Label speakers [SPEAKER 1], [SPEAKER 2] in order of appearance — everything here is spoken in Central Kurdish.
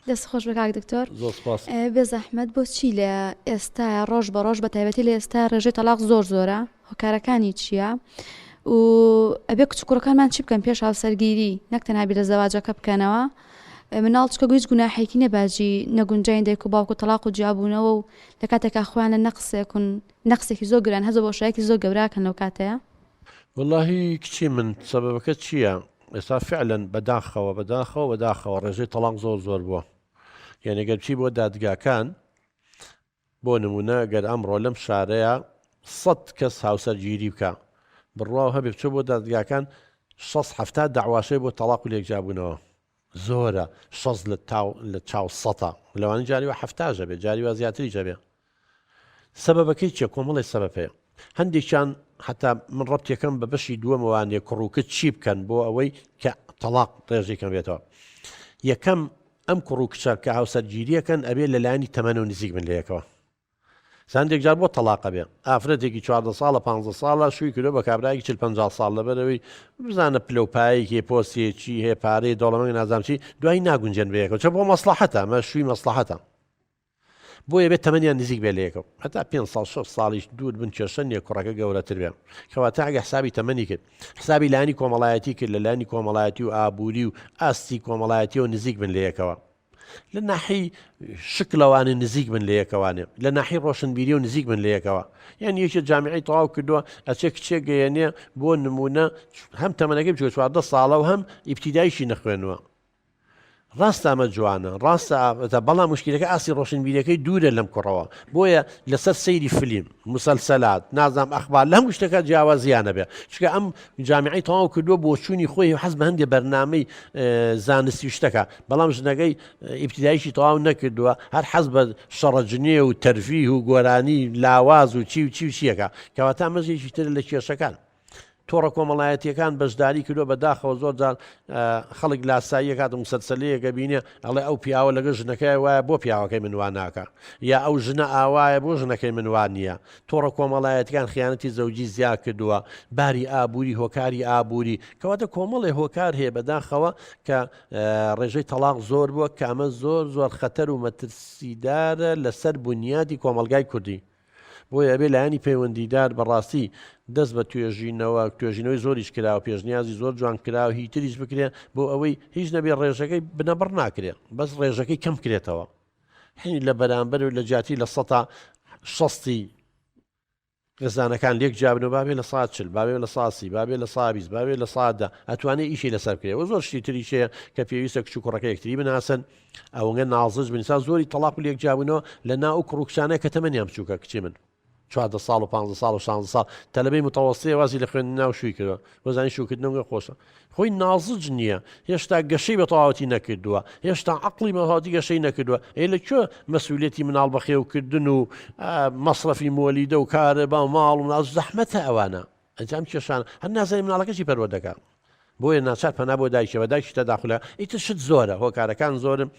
[SPEAKER 1] دەست خۆش بێ کاک دکتۆر.
[SPEAKER 2] زۆر سپاس.
[SPEAKER 1] بێ زەحمەت بۆچی لە ئێستایا ڕۆژ بە ڕۆژ بە تایبەتی لە ئێستا ڕێژەی تەلاق زۆر زۆرە هۆکارەکانی چییە؟ و ئەبێ کچ و کوڕەکانمان چی بکەن پێش هاوسەرگیری نەک تەنها بیر لە زەواجەکە بکەنەوە مناڵ چکە هیچ گوناحێکی نیە باجی نەگونجاین دایک و باوک و تەلاق و جیابوونەوە و لە کاتێکا خۆیان لە نەقسێکن نەقسێکی زۆر گران هەزە بۆشایەکی زۆر گەوراکەن لەو کاتەیە.
[SPEAKER 2] وەڵاهی کچی من سەبەبەکە چییە ئێستا فعلەن بەداخەوە بەداخەوە بەداخەوە ڕێژەی تەڵاق زۆر زۆر بووە یعنی گەر بچی بۆ دادگاکان بۆ نمونە گەر ئەمڕۆ لەم شارەیە سەد کەس هاوسەرگیری بکە بڕواو هەبێ بچۆ بۆ دادگاکان 6 هەفتا داواشەی بۆ تەڵاق و لێکجابوونەوە زۆرە شەست لە تاو لە چاو سەتا لەوانی جاری وا حەفتاش ئەبێ جاری وا زیاتریش ئەبێ سەبەبەکەی چیە کۆمەڵێ سەبەب هەیە هەندێکیان حتا من ڕەبتێکەم بە بەشی دووەمەوانێ کوڕ و کچ چی بکەن بۆ ئەوەی کە تەڵاق ڕێژەی کەم بێتەوە یەکەم ئەم کوڕ و کچە کە هاوسەرگیریەکەن ئەبێ لەلایەنی تەمەن و نزیک بن لە یەکەوە هەندێک جار بۆ تەڵاق ئەبێ ئافرەتێکی 14 ساڵە 15 ساڵە شووی کردو بە کابرایەکی 40 50 ساڵ لەبەرەوەی بزانە پلە و پایەکی پۆستێکی هەیە پارەی دەوڵەمەند نازانم چی دوایی ناگونجێن بە یەکەوە چە بۆ مەسڵەحەتە ئەمە شووی مەسڵەحەتە بۆیە بێت تەمەنیان نزیک بێ لە یەکەوە هەتا پێ ساڵ 6 ساڵیش دوور بن کێشە نییە کوڕەکە گەورەتر بێ کەواتە ئەگە حسابی تەمەنی کرد حسابی لانی کۆمەڵایەتی کرد لە لانی کۆمەڵایەتی و ئابووری و ئاستی کۆمەڵایەتیەوە نزیک بن لە یەکەوە لە ناحی شکلەوانێ نزیک بن لە یەکەوانێ لە ناحی ڕۆشنبیری و نزیک بن لە یەکەوە یان یەکێ جامیعی تەواو کردووە ئەچێ کچێک گەیەنێ بۆ نمونە هەم تەمەنەکەی بچووە 14 ساڵە و هەم ئیبتیدایشی نەخوێنوە ڕاستە ئەمە جوانە ڕاستە ئافرەتە بەڵام مشکلەکە ئاستی ڕۆشنبیرەکەی دوورە لەم کوڕەوە بۆیە لەسەر سەیری فلیم مسلسلات نازام ئەخبار لە هەموو شتەکە جیاوازیانە بێ چونکە ئەم جامیعی تەواو کردووە بۆچوونی خۆی حەز بە هەندێ بەرنامەی زانستی شتەکە بەڵام ژنەکەی ئیبتیداییشی تەواو نەکردووە هەر حەز بە شەڕە جنێ و تەرفیه و گۆرانی لاواز و چی و چی و چیەکە کەواتە ئەمەش یەکی ترە لە کێشەکان تۆڕە کۆمەڵایەتیەکان بەشداری کردووە بەداخەوە زۆر جار خەڵک لاساییە کات مسەلسەلەیەکە بینێ ئەڵێ ئەو پیاوە لەگە ژنەکەی وایە بۆ پیاوەکەی من وا ناکە یا ئەو ژنە ئاوایە بۆ ژنەکەی من وا نییە تۆڕە کۆمەڵایەتیەکان خیانەتی زەوجی زیاد کردووە باری ئابووری هۆکاری ئابووری کەواتە کۆمەڵێ هۆکار هەیە بەداخەوە کە ڕێژەی تەڵاق زۆر بووە کە ئەمە زۆر زۆر خەتەر و مەترسیدارە لەسەر بنیادی کۆمەڵگای کوردی بۆیە ئەبێ لایەنی پەیوەندیدار بەڕاستی دەست بە توێژینەوە توێژینەوەی زۆریش کراوە پێشنیازی زۆر جوان کراوە هی تریش بکرێ بۆ ئەوەی هیچ نەبێ ڕێژەکەی بنەبڕ ناکرێ بەس ڕێژەکەی کەم کرێتەوە هەنی لە بەرامبەر و لە جیاتی لە سەتا شەستی خێزانەکان لێک جیابنەوە بابێ لە سا چل بابێ لە ساسی بابێ لە سابیست بابێ لە سادا ئەتوانێ ئیشی لەسەر بکرێ و زۆر شتی تریش هەیە کە پێویستە کچ و کوڕەکە یەکتری بناسن ئەوەنگە نازج بن سا زۆری تەڵاق و لێک جیابوونەوە لە ناو ئەو کوڕ و کچانە کە تەمەنیان بچووکە کچی من 14 ساڵ و 15 ساڵ و 16 ساڵ تەلەبەی متەوەستەیە وازی لە خوێندن ناو شووی کردووە وەزانی شووکردنەوە خۆشە خۆی نازج نییە هێشتا گەشەی بە تەواوەتی نەکردووە هێشتا عقلی بەتەواوەتی گەشەی نەکردووە ئەی لە کوێ مەسئولیەتی مناڵ بەخێوکردن و مەسرەفی مۆلیدە و کارەبا و ماڵ و مناڵ زەحمەتە ئەوانە ئەنجام کێشان هەر نازانی مناڵەکەشی پەروەردەکە بۆیە ناچار پەنا بۆ دایکەوە دایکی تەداخلە ئیتر شت زۆرە هۆکارەکان زۆرن.